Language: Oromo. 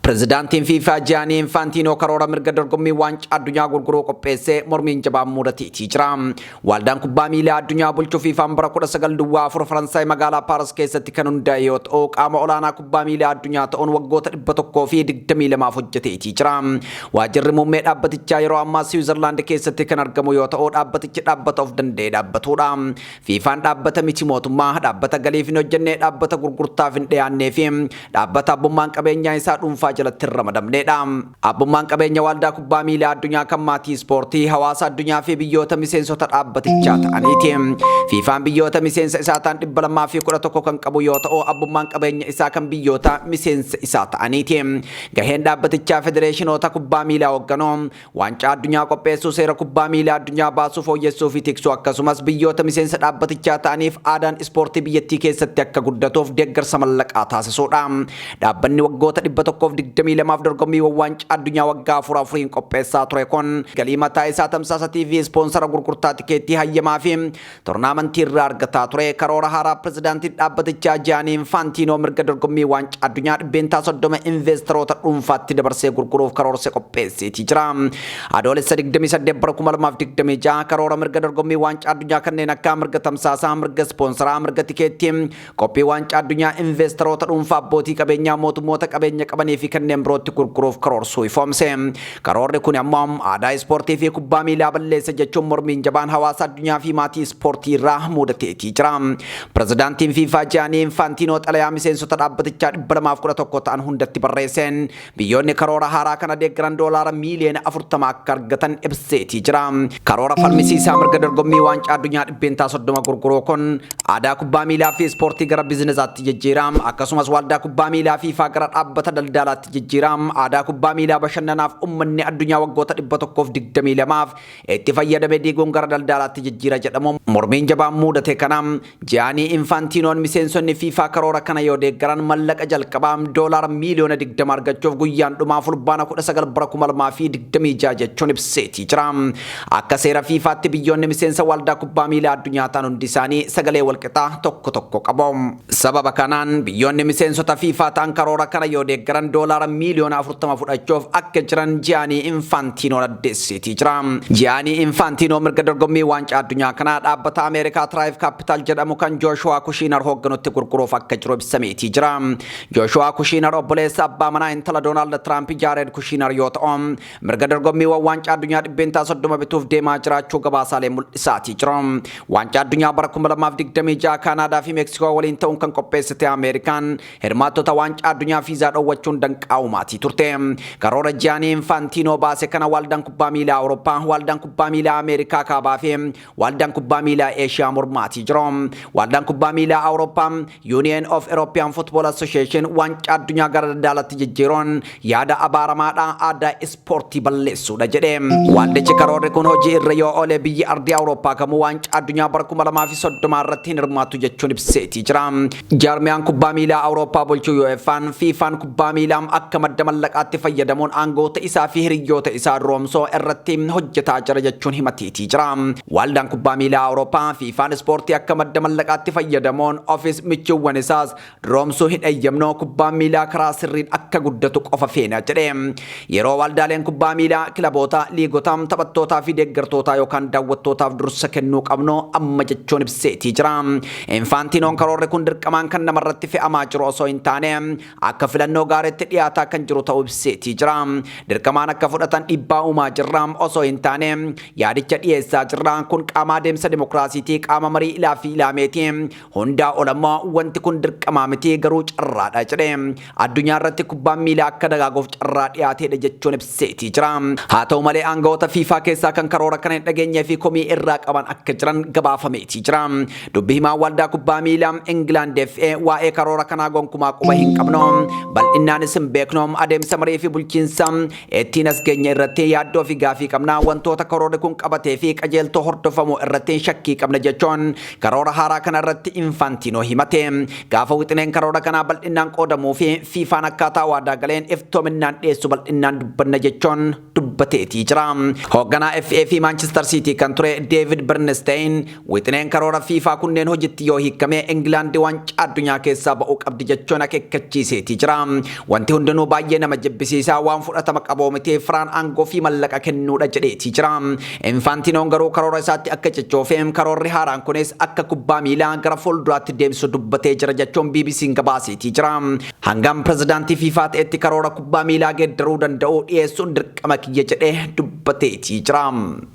Pirezidaantiin FIFA Jiyaanii Infaantiinoo karoora mirga dorgommii waancaa addunyaa gurguruu qopheessee mormiin jabaan mudateetii jira. Waldaan kubbaa miilaa addunyaa bulchuu FIFAn bara 1904 Faransaay magaalaa Paaris keessatti kan hundaa'e yoo ta'u, qaama olaanaa kubbaa miilaa addunyaa ta'uun waggoota 122f hojjeteetii jira. Waajjirri muummee dhaabbatichaa yeroo ammaa Siwiizerlaand keessatti kan argamu yoo ta'u, dhaabbatichi dhaabbata of danda'e dhaabbatudha. FIFAn dhaabbata miti mootummaa, dhaabbata galiif hin hojjenne, dhaabbata gurgurtaaf hin dhiyaannee fi dhaabbata abbummaan qabeenyaa isaa dhuunfaa jalatti hin ramadamnedha. Abbummaan qabeenya waldaa kubbaa miilaa addunyaa kan maatii ispoortii, hawaasa addunyaa fi biyyoota miseensota dhaabbatichaa ta'aniiti. FIFAn biyyoota miseensa isaa ta'an 211 kan qabu yoo ta'u, abbummaan qabeenya isaa kan biyyoota miseensa isaa ta'aniiti. Gaheen dhaabbatichaa federeeshinoota kubbaa miilaa hoogganuu, waancaa addunyaa qopheessuu, seera kubbaa miilaa addunyaa baasuu, fooyyessuu fi tiksuu, akkasumas biyyoota miseensa dhaabbatichaa ta'aniif aadaan ispoortii biyyattii keessatti akka guddatuuf deeggarsa mallaqaa taasisuudha. Dhaabbanni waggoota 122f dorgommiiwwan waancaa addunyaa waggaa afur afuriin qopheessaa ture kun galii mataa isaa tamsaasa TV, ispoonsara, gurgurtaa tikeettii hayyamaa fi tornaamantii irraa argataa ture. Karoora haaraa pirezidaantiin dhaabbatichaa Jiyaanii Infaantiinoo mirga dorgommii waancaa addunyaa 30% investeroota dhuunfaatti dabarsee gurguruuf karoorse qopheesseetii jira. Adoolessa 28 bara 2026 karoora mirga dorgommii waancaa addunyaa kanneen akka mirga tamsaasaa, mirga ispoonsaraa, mirga tikeettii, qophii waancaa addunyaa investeroota dhuunfaa, abbootii qabeenyaa, mootummoota qabeenya qabanii fi kanneen birootti gurguruuf karoorsuu ifoomse. Karoorri kun ammoo aadaa ispoortii fi kubbaa miilaa balleessa jechuun mormiin jabaan hawaasa addunyaa fi maatii ispoortii irraa mudateetii jira. Pirezidaantiin FIFA Jiyaanii Infaantiinoo xalayaa miseensota dhaabbatichaa 211 ta'an hundatti barreesseen biyyoonni karoora haaraa kana deeggaran doolaara miiliyoona 40 akka argatan ibseetii jira. Karoora falmisiisaa mirga dorgommii waancaa addunyaa 30% gurguruu kun aadaa kubbaa miilaa fi ispoortii gara bizinesaatti jijjiira. Akkasumas waldaa kubbaa miilaa FIFA gara dhaabbata daldalaatti jijjiira. Aadaa kubbaa miilaa bashannanaaf uummanni addunyaa waggoota 122f itti fayyadame diiguun gara daldalaatti jijjiira jedhamu mormiin jabaan mudate kana. Jiyaanii Infaantiinoon miseensonni FIFA karoora kana yoo deeggaran mallaqa jalqabaa doolaara miiliyoona 20 argachuuf guyyaan dhumaa Fulbaana 19 bara 2026 jechuun ibseetii jira. Akka seera FIFAatti biyyoonni miseensa waldaa kubbaa miilaa addunyaa ta'an hundi isaanii sagalee walqixaa tokko tokko qabu. Sababa kanaan biyyoonni miseensota FIFA ta'an karoora kana yoo deeggaran doolaara miiliyoona 40 fudhachuuf akka jiran Jiyaanii Infaantiinoon addeesseetii jira. Jiyaanii Infaantiinoo mirga dorgommii waancaa addunyaa kanaa dhaabbata Ameerikaa Thrive Capital jedhamu kan Jooshuwaa Kushiinar hoogganutti gurguruuf akka jiru ibsameetii jira. Jooshuwaa Kushiinar obboleessa abbaa manaa intala Doonaald Tiraamp Jaared Kushiinar yoo ta'u, mirga dorgommiiwwan waancaa addunyaa 30% bituuf deemaa jiraachuu gabaasaalee mul'isaatii jiru. Waancaa addunyaa bara 2026 Kaanaadaa fi Meeksikoo waliin ta'uun kan qopheessite Ameerikaan hirmaattota waancaa addunyaa fiizaa dhoowwachuun danqaa uumaatii turte. Karoora Jiyaanii Infaantiinoo baase kana waldaan kubbaa miilaa Awurooppaa, waldaan kubbaa miilaa Ameerikaa kaabaa fi waldaan kubbaa miilaa Eeshiyaa mormaatii jiru. Waldaan kubbaa miilaa Awurooppaa, Union of European Football Association, waancaa addunyaa gara daldalaatti jijjiiruun yaada abaaramaadha, aadaa ispoortii balleessuudha jedhe. Waldichi karoorri kun hojii irra yoo oole biyyi ardii Awurooppaa kamuu waancaa addunyaa bara 2030 irratti hin hirmaattu jechuun ibseetii jira. Jaarmiyaan kubbaa miilaa Awurooppaa bulchuu UEFAn, FIFAn kubbaa miilaa akka madda mallaqaatti fayyadamuun aangoota isaa fi hiriyoota isaa duroomsoo irratti hojjetaa jira jechuun himateetii jira. Waldaan kubbaa miilaa Awurooppaa FIFAn ispoortii akka madda mallaqaatti fayyadamuun ofis michuuwwan isaas duroomsuu hin eeyyamnu, kubbaan miilaa karaa sirriin akka guddatu qofa feena jedhe. Yeroo waldaaleen kubbaa miilaa kilaboota, liigota, taphattootaa fi deeggartootaa yookaan daawwattootaaf dursa kennuu qabnu amma jechuun ibseetii jira. Infaantinoon karoorri kun dirqamaan kan namarratti fe'amaa jiru osoo hin taane akka filannoo gaariitti dhiyaataa kan jiru ta'uu ibseetii jira. Dirqamaan akka fudhatan dhiibbaa uumaa jirra osoo hin taane yaadicha dhiyeessaa jirra. Kun qaama adeemsa dimokiraasiitii, qaama marii ilaa fi ilaameeti. Hundaa ol ammoo wanti kun dirqamaa miti, garuu carraadha jedhe. Addunyaa irratti kubbaan miilaa akka dagaaguuf carraa dhiyaateedha jechuun ibseetii jira. Haa ta'u malee, aangawoota FIFA keessaa kan karoora kana hin dhageenyee fi komii irraa qaban akka jiran gabaafameetii jira. Dubbi himaan waldaa kubbaa miilaa Ingilaand FA waa'ee karoora kanaa gonkumaa quba hin qabnu. Bal'innaanis hin beeknu. Adeemsa marii fi bulchiinsa ittiin as geenye irratti yaaddoo fi gaafii qabna. Wantoota karoorri kun qabatee fi qajeeltoo hordofamu irratti shakkii qabna jechuun karoora haaraa kana irratti Infaantiinoo himate. Gaafa wixineen karoora kanaa bal'innaan qoodamuu fi FIFAn akkaataa waadaa galeen iftoominnaan dhiyeessu bal'innaan dubbanna jechuun dubbateetii jira. Hoogganaa FA fi Manchester City kan ture David Bernstein wixineen karoora FIFA kunneen hojitti yoo hiikame Ingilaandi waancaa addunyaa keessaa ba'uu qabdi jechuun akeekkachiiseetii jira. Wanti Wanti hundinuu baay'ee nama jibbisiisaa, waan fudhatama qabu miti, firaan aangoo fi mallaqa kennuudha jedheetii jira. Infaantinoon garuu karoora isaatti akka cichoofee, karoorri haaraan kunis akka kubbaa miilaa gara fuulduraatti deemsu dubbatee jira jechuun BBC'n gabaaseetii jira. Hangam pirezidaantii FIFA ta'etti karoora kubbaa miilaa geeddaruu danda'u dhiyeessuun dirqama kiyya jedhee dubbateetii jira.